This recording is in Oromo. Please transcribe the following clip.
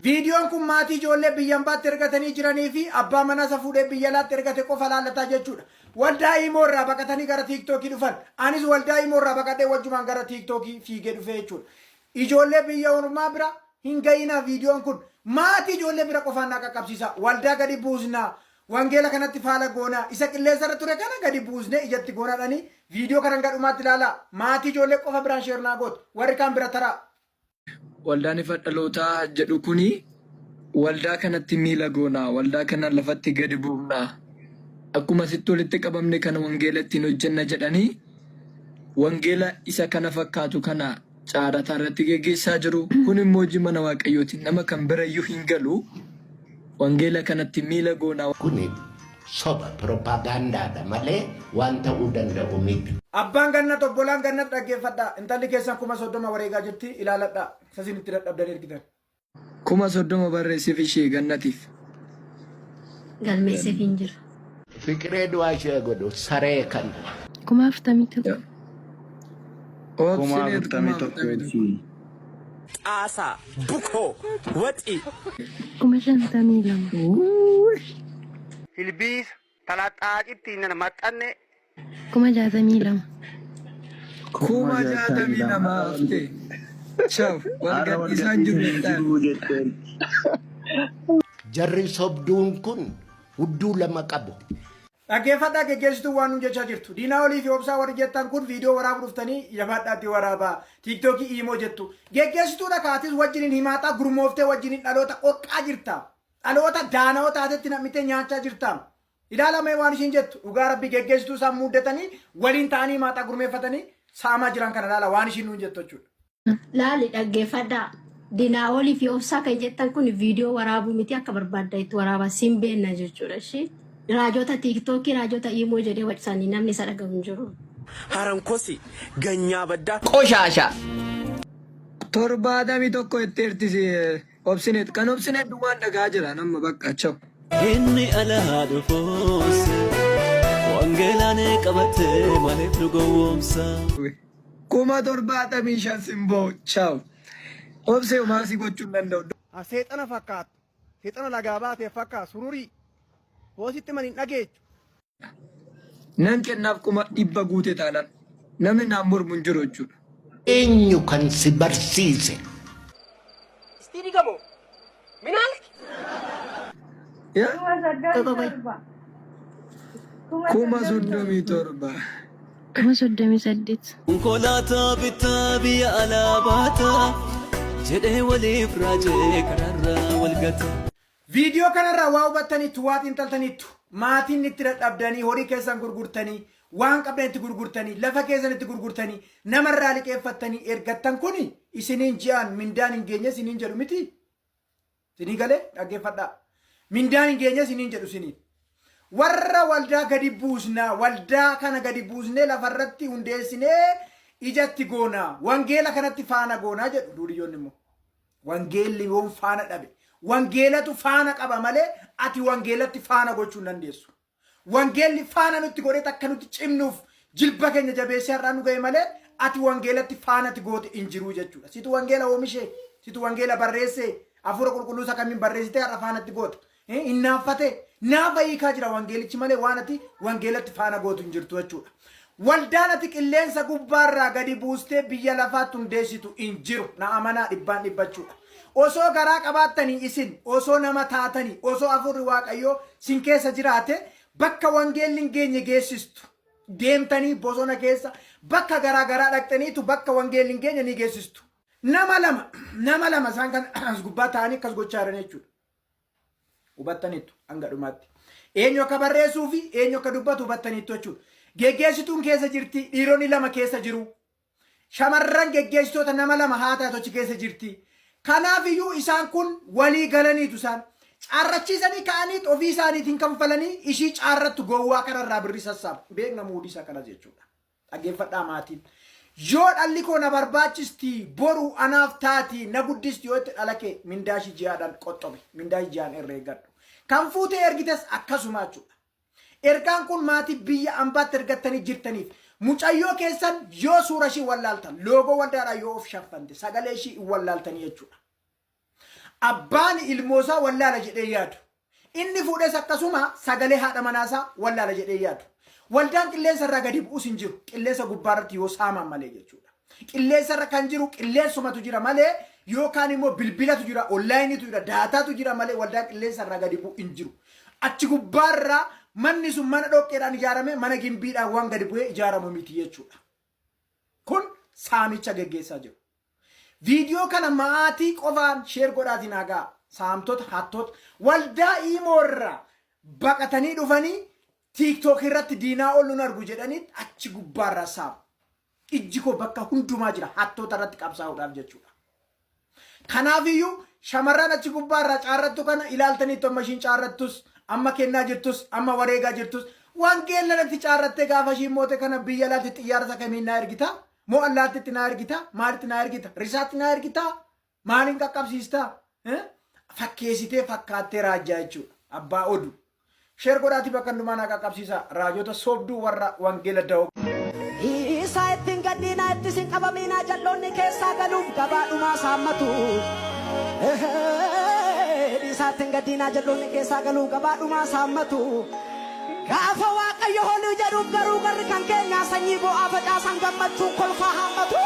Viidiyoon kun maatii ijoollee biyya ambaatti ergatanii jiranii fi abbaa manaa isa fuudhee biyya alaatti ergate qofa laallataa jechuudha. Waldaa Imoo irraa baqatanii gara Tiiktookii dhufan. Anis waldaa Imoo irraa baqadhee wajjumaan gara Tiiktookii fiigee dhufee jechuudha. Ijoollee biyya ormaa bira hin ga'inaa viidiyoon kun. Maatii ijoollee bira qofaan naa qaqqabsiisaa. Waldaa gadi buusnaa. Wangeela kanatti faala goonaa. Isa qilleensa irra ture kana gadi buusnee ijatti goonaadhanii viidiyoo kana hanga dhumaatti ilaalaa. Maatii ijoollee qofa biraan sheer naa gootu. Warri kaan bira taraa. Waldaan Ifa Dhalootaa jedhu kuni waldaa kanatti miila goona, waldaa kana lafatti gadi buufna, akkuma asitti walitti qabamne kana wangeela ittiin hojjenna jedhanii wangeela isa kana fakkaatu kana caarataa irratti geggeessaa jiru. Kun immoo hojii mana Waaqayyooti. Nama kan birayyuu hin galu. Wangeela kanatti miila goona. Kuni soba, piropaagaandaadha malee waan ta'uu danda'u miti. Abbaan Gannat obbolaan Gannat dhaggeeffadhaa. Intalli keessan 30,000 wareegaa jirti ilaaladhaa. Isa isin itti dadhabdanii ergitan. 30,000 barreessiif ishee Gannatiif. Galmeesseef hin jira. Fiqiree du'aa ishee godhu saree kana. 41,000. Obsineet 41,000 41,000. obsi. Xaasaa, bukoo, waxii. 52,000. Wuuy. Ilbiisa talaxaaqitti nana maxxanne. 62,000. 62,000 hafte. Chaw wal Har'a wal gadhiisaan jiru gadhiisan hin jettaan. jiru jetteen. Jarri sobduun kun hudduu lama qabu. Dhaggeeffadhaa geggeessituun waan nuun jechaa jirtu. Diinaa olii fi obsaa warri jettan kun viidiyoo waraabu dhuftanii jabaadhaatti waraabaa. Tiiktookii iimoo jettu. Geggeessituudha kaatis wajjiniin himaaxaa gurmooftee wajjiniin dhaloota qorqaa jirta. Dhaloota daana'oo taatetti nam'itee nyaachaa jirta. Ilaalamee waan ishiin jettu dhugaa rabbii geggeessituu isaan muuddatanii waliin ta'anii himaaxaa gurmeeffatanii saamaa jiran kana ilaala waan ishiin nuun jettu jechuudha. Laali dhaggeeffadhaa. Dinaa'olii fi obsaa kan jettan kun viidiyoo waraabuu miti akka barbaadda itti waraabaa siin beenna jechuudha ishii. Raajota tiiktookii raajota iimoo jedhee wacisanii namni isa dhagahu hin jiru. Harankosi, ganyaa baddaa. Qoshaasha. 71 jetteerti si obsineet. Kan obsineet duwwaan dhagaa jira nama bakka chaw. Inni alaa dhufuus wangeelaan qabatee maaliif nu gowwoomsa? 75,000 simboo chaw. Obsee homaa si gochuu hin danda'u. Ha seexana fakkaattu, seexana lagaa baate fakkaatu, sururii. Hoo sitti himan hin dhageechu. Nan kennaaf 100,000 guute taanaan. Namni naan mormu hin jiru jechuudha. Eenyu kan si barsiise? Istii digamoo? Minaalki? Yaa? Qoy qoy. 37,000. 38,000. Konkolaataa bittaa biyya alaa baata jedhee waliif raajee karaarraa wal gata. Viidiyoo kanarraa waa hubattaniittu, waa xiinxaltaniittu. Maatiin itti dadhabdanii, horii keessan gurgurtanii, waan qabdan itti gurgurtanii, lafa keessan itti gurgurtanii, namarraa liqeeffattanii ergattan kuni isiniin ji'aan mindaan hin geenye isiniin jedhu miti. Isinii galee dhaggeeffadhaa. Mindaan hin geenye isiniin jedhu isiniin. Warra waldaa gadi buusnaa, waldaa kana gadi buusnee lafarratti hundeessinee ijatti goonaa, wangeela kanatti faana goonaa jedhu duudiyyoonni immoo. Wangeelli yoom faana dhabe? Wangeelatu faana qaba malee ati wangeelatti faana gochuu hin dandeessu. Wangeelli faana nutti godhee akka nuti cimnuuf jilba keenya jabeessee har'aan nu ga'e malee ati wangeelatti faanati goote hin jiru jechuudha. Situ wangeela oomishee, situ wangeela barreessee, hafuura qulqulluu isa kamiin barreessitee har'a faanatti goota. Hin naaffatee, naafa hiikaa jira wangeelichi malee waan ati wangeelatti faana gootu hin jirtu jechuudha. Waldaan ati qilleensa gubbaarraa gadi buustee biyya lafaatti hundeessitu hin jiru. Na amanaa dhibbaan dhibba jechuudha. Osoo garaa qabaattanii isin, osoo nama taatanii, osoo hafuurri Waaqayyoo sin keessa jiraate bakka wangeelli hin geenye geessistu. Deemtanii bosona keessa bakka garaa garaa dhaqxaniitu bakka wangeelli hin geenye ni geessistu. Nama lama, nama lama isaan kan as gubbaa taa'anii akkas gochaa jiran jechuudha. Hubattaniittu hanga dhumaatti. Eenyu akka barreessuu fi eenyu akka dubbatu hubattaniittu jechuudha. Geggeessituun keessa jirti, dhiironni lama keessa jiru. Shamarran geggeessitoota nama lama haa taatu achi keessa jirti. Kanaaf iyyuu isaan kun walii galaniitu isaan. Caarrachiisanii ka'aniit ofii isaaniitiin kanfalanii ishii caarrattu gowwaa kanarraa birrii sassaabu. Beekna muudii isaa kanas jechuudha. Dhaggeeffadhaa maatiin. Yoo dhalli koo na barbaachisti boru anaaf taati na guddisti yoo itti dhala kee mindaa ishii ji'aadhaan qoxxobi. Mindaa ishii ji'aan herreeggadhu. Kan fuutee ergites akkasuma jechuudha. Ergaan kun maatii biyya ambaatti ergattanii jirtaniif mucayyoo keessan yoo suura ishii wallaaltan loogoo waldaadhaa yoo of shaffante sagalee ishii hin wallaaltanii jechuudha. Abbaan ilmoosaa wallaala jedhee yaadu. Inni fuudhes akkasuma sagalee haadha manaasaa wallaala jedhee yaadu. Waldaan qilleensa irraa gadi bu'us hin jiru. Qilleensa gubbaarratti yoo saaman malee jechuudha. Qilleensa irra kan jiru qilleensumatu jira malee yookaan immoo bilbilatu jira, onlaayiniitu jira, daataatu jira malee waldaan qilleensa irraa gadi bu'u hin jiru. Achi gubbaarraa manni sun mana dhoqqeedhaan ijaarame mana gimbiidhaan waan gadi bu'ee ijaaramu miti jechuudha. Kun saamicha geggeessaa jiru. Viidiyoo kana maatii qofaan share godhaatiin hagaa saamtota hattoota waldaa iimoorraa baqatanii dhufanii TikTok irratti diinaa ol nun argu jedhanii achi gubbaarraa saamu. Ijji koo bakka hundumaa jira hattoota irratti qabsaa'uudhaaf jechuudha. Kanaafiyyuu shamarran achi gubbaarraa caarrattu kana ilaaltaniittu amma ishiin caarrattus amma kennaa jirtus amma wareegaa jirtus wangeella irratti caarrattee gaafa ishiin moote kana biyya alaatti xiyyaara isa kamiin naa ergita? Moo allaattitti naa ergita? Maalitti naa ergita? Risaatti naa ergita? Maaliin qaqqabsiista? Fakkeessitee fakkaattee raajjaa jechuudha. Abbaa odu. Share godhaatii bakka hundumaa naa qaqqabsiisa. Raajota sobduu warra wangeela da'oo. Isaa ittiin gaddiinaa ittis hin qabamiinaa jalloonni keessaa galuuf gabaadhumaa saammatu. Isaa ittiin gaddiinaa jalloonni keessaa galuuf gabaadhumaa saammatu. Gaafa Waaqayyo holii jedhuuf garuu garri kan keenyaa sanyii boo'aa facaasan gammachuun kolfaa haammatu.